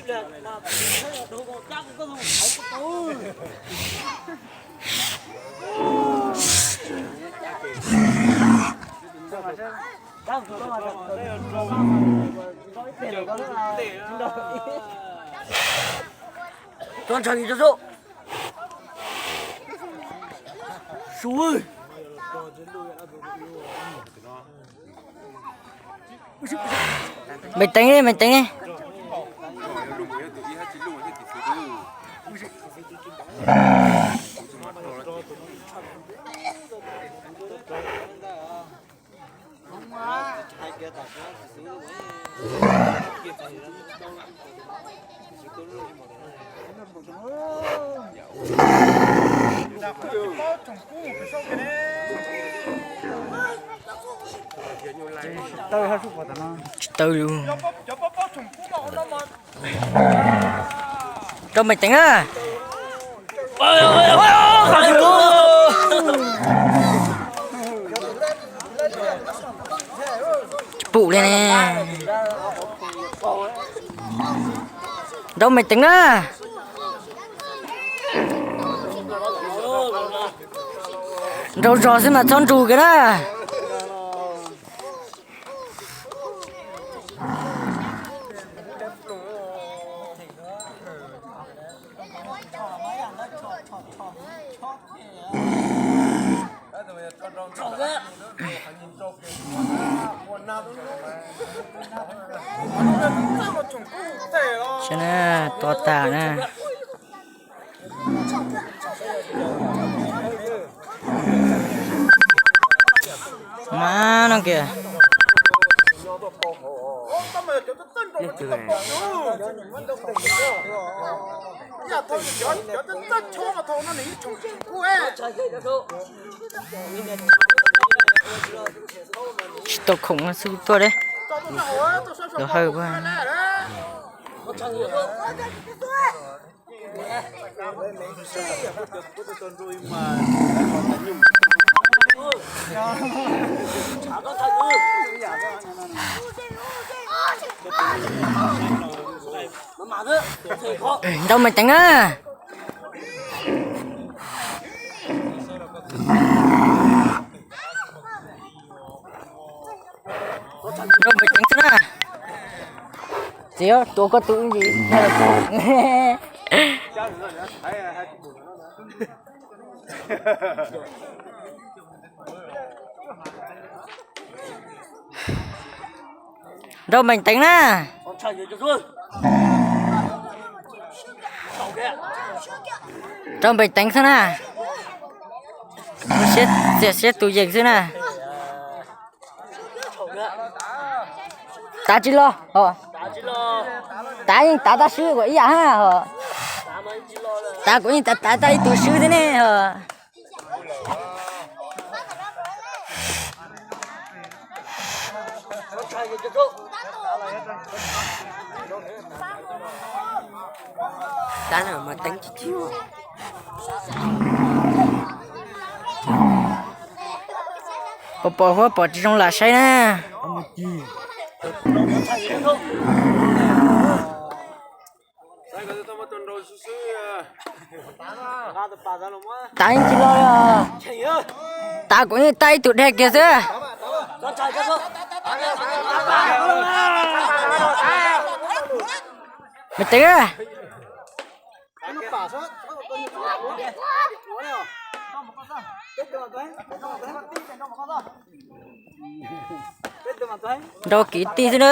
Txhob ntshaw li, txhob xub. Xub. Meem teev li, meem teev li. Tsis tawg li. Rau meem teev na. Tsis pum li ne. Nrau meem teev na. Nrau zog xwb mas txhob nrug kiag na. Saib na, to tas na. Mas no kiag. Tsis tau khoom xwb tuaj deb. Lov hawj. Nrau meem teev na. Nrau meem teev xwb na. Txiv, tuav koj tus ntsis. Nrau meem teev na. Nrau meem teev xwb na. Siab txias siab tus yees xwb na. Tav tsis los. Tav yeej tav tab swb kuv ib yam hos. Tav kuv yeej tav tav tab ib tug swb thiab ne hos. Tab no mas teeb tsis tsis. Pom pom huab pom tsis zoo lam saib na. Tav yeej tsis los li. Tav kuv yeej tab ib tug dhia kiag xwb. Meem teev. Nrau kiv tij xwb na.